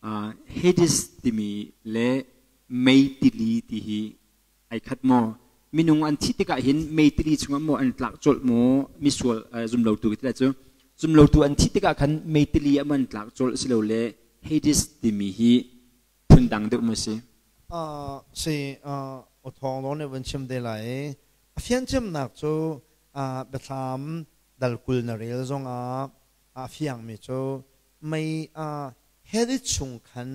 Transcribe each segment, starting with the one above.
Hades timi le mei tili ti hi ai khat maw? Minung an thih tikah hin mei tili chungah maw an tlak colh maw? Misual zumlotu ti lai cu zumlotu an thih tikah khan mei tili ah maw an tlak colh silole Hades timi hi phundang deuh maw si? Si awthawng lawng nih van chim te lai i a fianchimnak cu biathlam dal 20 na rel zongah a fiangmi cu mei Hades chung khan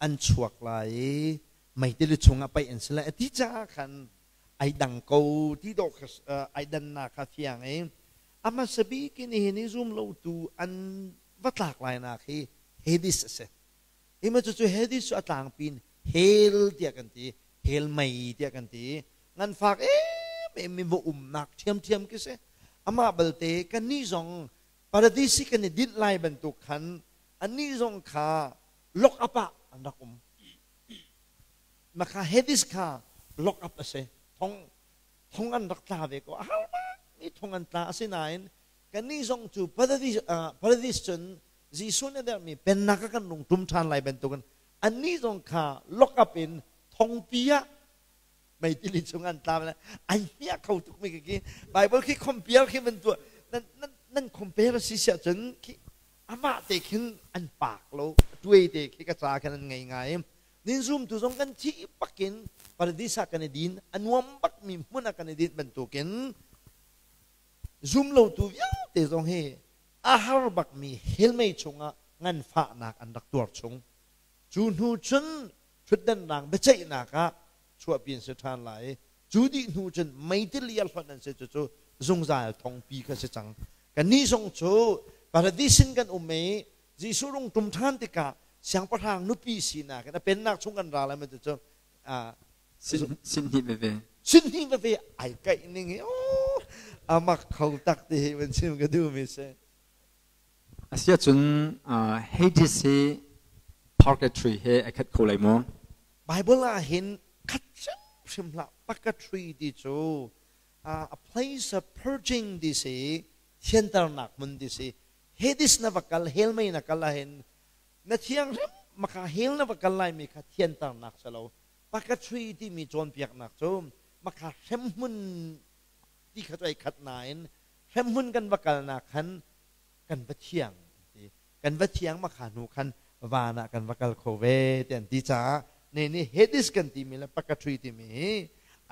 an chuak lai i mei tili chungah paih an si lai a ti caah khan ai dang ko ti dawh kha ai dannak kha fiang i a hmasa bik in nihin i zum lotu an va tlak lainak hi Hades a si. Hi ma cucu Hades cu a tlangpi in hell tiah kan ti, hell mei tiah kan ti. Nganfak emem mi va umnak ṭhiamṭhiam khi si. Amah balte kannih zong paradis i kan i dinh lai bantuk khan annih zong kha lock up ah an rak um. Maka Hades kha lock up a si. Thong thong an rak tla ve ko. A har bak mi thong an tla. Asinain kannih zong cu paradis, paradis cun Jesuh nih a derhmi pennak ah kan rung ṭum ṭhan lai bantukin annih zong kha lock up in thongpi ah meitili chung an tla ai hmiah kho tuk mi khi Bible khi compare khi van tuah nan nan nan compare si siah cun khi amah te khin an pak lo tuai te khi ka ca khan an ngei ngai nin zum tu zong kan thi bakin paradis ah kan i din a nuam bak mi hmun ah kan i din bantukin zum lo tu vialte zong hi a har bak mi helmei chungah nganfahnak an rak tuar chung cu hnu cun ṭhutdan rang biaceihnak ah chuahpi an si ṭhan lai i cu dih hnu cun meitili a hlonh an si cucu zungzal thongpi kha si cang. Kannih zong cu paradis in kan um i Jesuh rung ṭum ṭhan tikah siangpahrang nupi sinak in a pennak chung kan ra lai ma cucu Sinhnih veve. Sinhnih veve ai kaih ning hi oh amak kho tak ti hi van chim ka duhmi si. Asiahcun Hades hi purgatory he ai khat kho lai maw? Bible ah hin khat hrimhrim hlah. Purgatory ti cu a place of purging ti si, thianternak hmun ti si. Hades na va kal, hell mei na kal ahhin na thianghlim maka hell na va kal laimi kha thianternak si lo. Purgatory timi cawnpiaknak cu maka hremhmun ti kha cu ai khat nain hremhmun kan va kalnak khan kan va thiang ti. Kan va thiang makha hnu khan van ah kan va kal kho ve ti an ti caah ne nih Hades kan timi le purgatory timi hi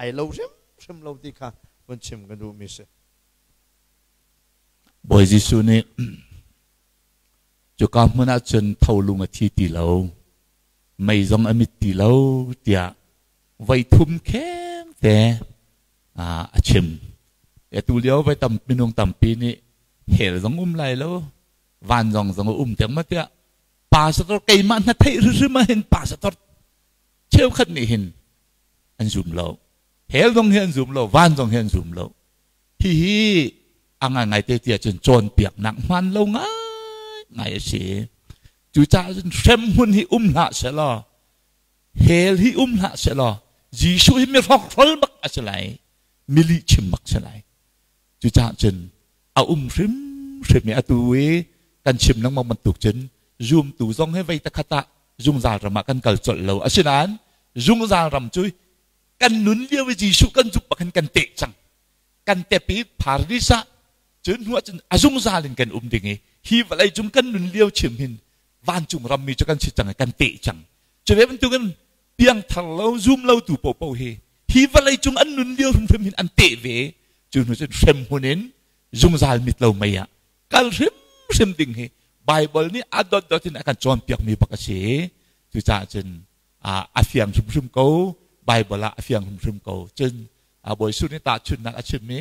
ai lo hrimhrim lo ti kha vun chim ka duhmi si. Bawi Jesuh nih cuka hmun ah cun tholung a thi ti lo, mei zong a mit ti lo tiah voi thum kheng te a chim. Atu lio voi tam minung tampi nih hell zong um lai lo, van zong zong a um tiang ma tiah pastor keimah hna theih hrimhrim ah hin pastor cheukhat nih hin an zum lo. Hell zong hi an zum lo, van zong hi an zum lo. Hihi a ngaingai te tiah cun cawnpiaknak hmaan lo ngaingai a si. Cucaah cun hremhmun hi um hlah selaw, hell hi um hlah selaw, Jesuh hi mi hrokhrol bak a si lai, mi lihchim bak si lai. Cucaah cun a um hrimhrim i atu i kan chim lengmang bantuk cun zumtu zong hi vei takhat ah zungzal ram ah kan kal colh lo. Asinain zungzal ram cu kan nun lio i Jesuh kan zumh bak hin kan teh cang. Kan tep i paradis ah cun hnu ah cun a zungzal in kan um ding i hi vawlei cung kan nun lio chim hin vancung rammi cu kan si cang i kan teh cang. Cu ve bantukin piangthar lo zum lo tu paohpaoh hi hi vawlei cung an nun lio hrimhrim hin an teh ve. Cu hnu cun hremhmun in zungzal mit lo mei ah kal hrimhrim ding hi Bible nih a dotdot in a kan cawnpiakmi bak a si. Cucaah cun a fiang hrimhrim ko. Bible ah a fiang hrimhrim ko. Cun Bawi Jesuh nih tahchunhnak a chimmi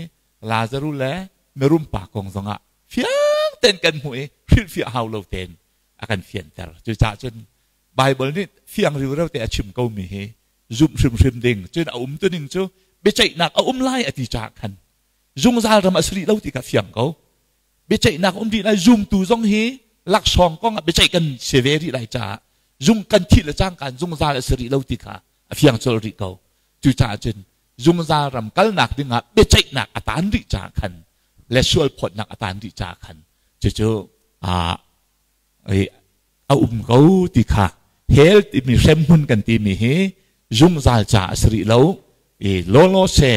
Lazaru le mirum pa kong zongah fiang tein kan hmuh i hrilhfiah hau lo tein a kan fianter. Cucaah cun Bible nih fiang riureu te a chim komi hi zumh hrimhrim ding. Cun a um tuning cu biaceihnak a um lai a ti caah khan zungzal ram a si rih lo ti kha fiang ko. Biaceihnak um rih lai zumtu zong hi laksawng kong ah biaceih kan si ve rih lai caah zung kan thih le cangka zungzal a si rih lo ti kha a fiang colh rih ko. Cucaah cun zungzal ram kalnak dingah biaceihnak a taan rih caah khan le sual phawtnak a taan rih caah khan cucu a um ko ti kha. Hell timi hremhmun kan timi hi zungzal ca a si rih lo. I lawlaw se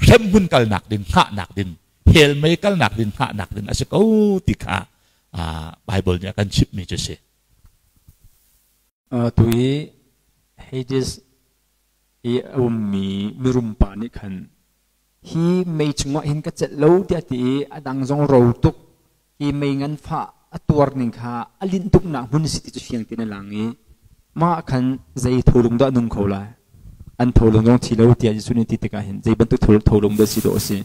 hremhmun kalnak ding hngahnak ding hell mei kalnak ding hngahnak ding a si ko ti kha Bible nih a kan chimhmi cu si. Tu i Hades i a ummi mirum pa nih khan hi mei chungah hin ka celh lo tiah ti i a dang zong ro tuk hi mei nganfah a tuar ning kha a linh tuknak hmun si ti cu fiang tein a lang i mah khan zei tholung dah nung kho lai an tholung zong thi lo tiah Jesuh nih ti tikah hin zei bantuk tholung dah si dawh a si.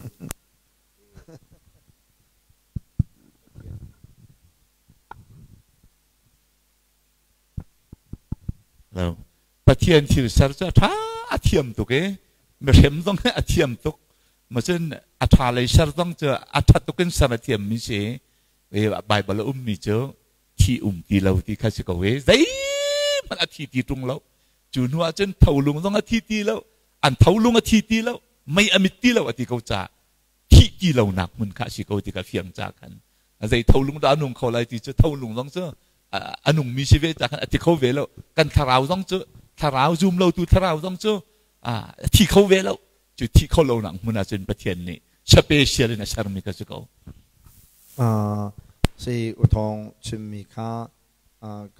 Lo. Pathian thil ser cu a ṭha a thiam tuk i mihrem zong hi a thiam tuk. Macun a ṭha lei ser zong cu a ṭha tuk in ser a thiammi si. Baibal a ummi cu thi um ti lo ti kha si ko i zeihmanh a thi ti ṭung lo. Cu hnu ah cun tholung zong a thi ti lo, an tholung a thi ti lo, mei a mit ti lo a ti ko caah thih ti lonak hmun kha a si ko ti kha fiang ca khan zei tholung dah a nung kho lai ti cu tholung zong cu a nungmi si ve ca khan a ti kho ve lo. Kan thlarau zong cu thlarau zum lo tu thlarau zong cu a thi kho ve lo. Cu thi kho lo nak hmun ah cun Pathian nih special in a sermi kha si ko. Si uthong chimmi kha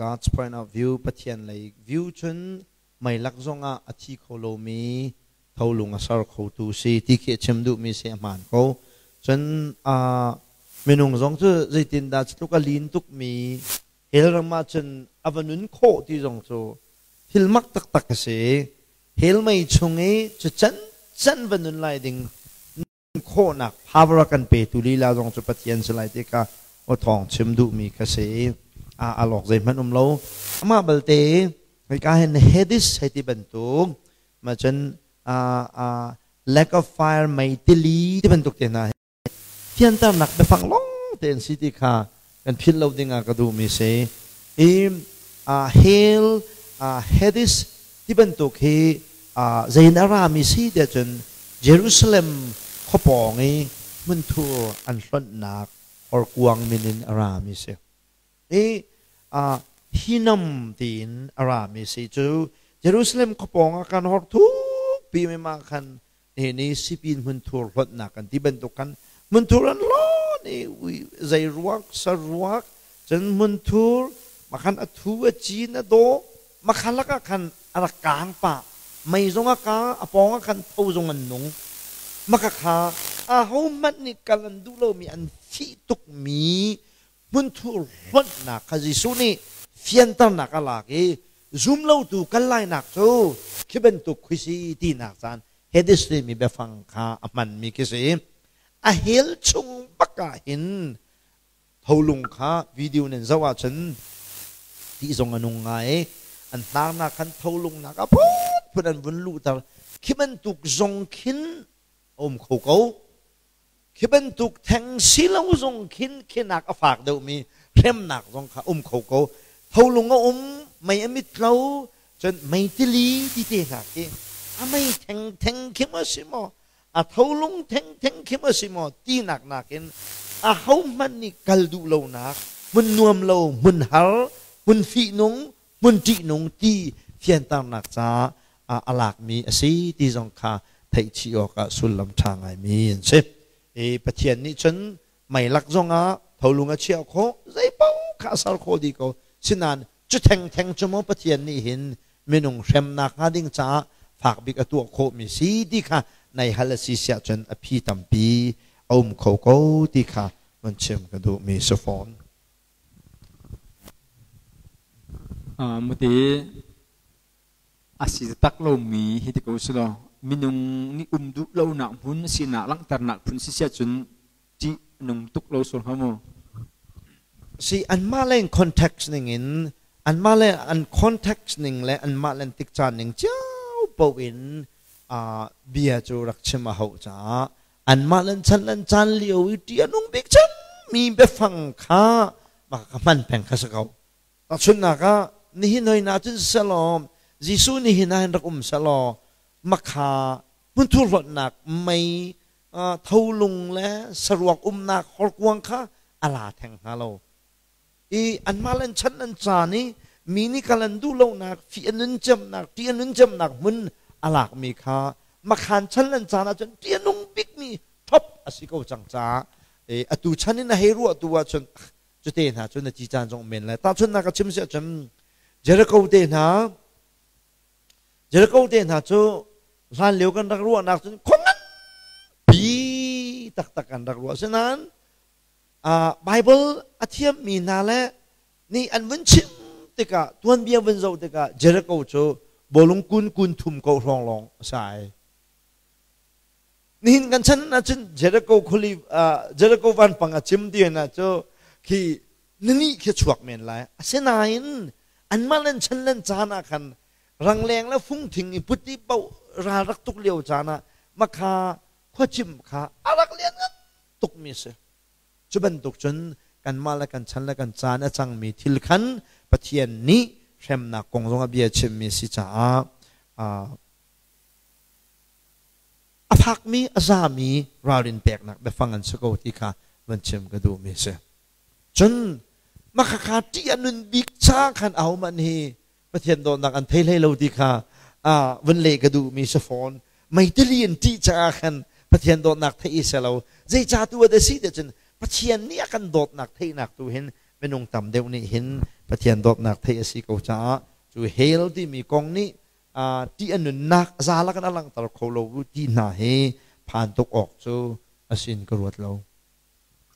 God's point of view, Pathian lei view cun meilak zongah a thi kho lomi tholung a ser khotu si ti khi a chim duhmi si, a hmaan ko. Cun minung zong cu zeitindah tluk a lin tukmi hell ram ah cun a va nun khawh ti zong cu thil mak taktak a si. Hell mei chung i cu can can va nun lai ding khawhnak power a kan petu lila zong cu Pathian si lai ti kha aw thawng chim duhmi kha si. A alawk zeihmanh um lo. Amah balte hika hin Hades hei ti bantuk ma cun lack of fire, mei tili ti bantuk te hna fianternak biafang long tein si ti kha kan philh lo ding ah ka duhmi si. I hell, Hades ti bantuk hi zein a rami si tiah cun Jerusalem khuapawng i hmunthur an hlonhnak horkuang min in a rami si. I Hinnom tiin a rami si cu Jerusalem khuapawng ah kan hor thukpi mi mah khan nihin i sipin hmunthur hlonhnak kan ti bantuk khan hmunthur an hlawn i zei ruak saruak cun hmunthur makhan a thu a cin a dawh makha lakah khan a rak kaang pah, mei zong a kaang, a pawng ah khan tho zong an nung. Maka kha ahohmanh nih kal an duh lomi, an fih tukmi hmunthur hlonhnak kha Jesuh nih fianternak a lak i zumlotu kal lainak cu khi bantuk khuisi tinak caan Hades timi biafang kha a hmanmi khi si. A hell chung bak ah hin tholung kha video nan zoh ahcun ti zong a nung ngai. An hnarnak khan tholung nak a phunphun an vun luhter. Khi bantuk zong khin a um kho ko. Khi bantuk theng si lo zong khin khinak a fak deuhmi hremnak zong kha um kho ko. Tholung a um, mei a mit lo, cun mei tili ti te hna khi a mei theng theng khi maw si maw, a tholung theng theng khi maw si maw tinak nakin a hohmanh nih kal duh lonak hmun nuam lo, hmun har, hmun fihnung, hmun ṭihnung ti fianternak caah a lakmi a si ti zong kha theihchih awkah sullam ṭha ngaimi an si. I Pathian nih cun meilak zongah tholung a chiah khawh, zeipaoh kha a ser khawh dih ko. Sinain cu thengtheng cu maw Pathian nih hin minung hremnak hnga ding caah fak bik a tuah khawhmi si ti kha nai hal a si siah cun a phi tampi a um kho ko ti kha van chim ka duhmi si fawn. Mute a si tak lomi hi ti ko si law minung nih um duh lonak hmun sinak langhternak phun si siah cun ṭih nung tuk lo sual hnga mu. Si anmah le context ning in, anmah le an context ning le anmah le tik caan ning cio paoh in bia cu rak chim a hauh caah anmah lan chan lan caan lio i ṭih a nung bik cemmi biafang kha mah ka hman peng kha si ko. Tahchunhnak ah, nihin hoi na cun selaw Jesuh nihin ah hin rak um selaw makha hmunthur hlonhnak mei tholung le saruak umnak horkuang kha a la theng hnga lo. I anmah le an chan an caan i Mi nih kal an duh lonak, fih a nun cemnak, ṭih a nun cemnak hmun a lakmi kha makhan chan lan caan ahcun ṭih a nung bikmi top a si ko cang caah atu chan in a hei ruah tu ahcun cute hna cu na ci caan zong men lai. Tahchunhnak ka chim si ahcun Jericho te hna Jericho te hna cu hlan lio kan rak ruahnak cun khua nganpi taktak kan rak ruah. Asinain Bible a thiammi hna le nih an vun chim tikah tuanbia vun zoh tikah Jericho cu bawlung kun kun thum ko hrawng lawng a si ai. Nihin kan chan ahcun Jericho khuali Jericho vanpang a cim ti na cu khi nini khi chuak men lai. Asinain anmah len chan len caan ah khan rangleng le fungthing i put i poh ral rak tuk lio caan ah makha khuacim kha a rak lian ngan tukmi a si. Cu bantuk cun kanmah le kan chan le kan caan a cangmi thil khan Pathian nih hremnak kong zong a bia chimmi a si caah a fakmi a zami ralrin peknak biafang an si ko ti kha van chim ka duhmi a si. Cun makhakha ṭih a nun bik ca khan ahohmanh hi Pathian dawtnak an thei hlei lo ti kha vun leh ka duhmi si fawn. Meitili in ṭih caah khan Pathian dawtnak theih i selo. Zeicah tu a si ti cun Pathian nih a kan dawtnak theihnak tu hin minung tam deuh nih hin Pathian dawtnak theih a si ko caah cu hell timi kong nih ṭih a nunnak zalak in a langhter kho lo ti hna hi phan tuk awk cu a sin ka ruat lo.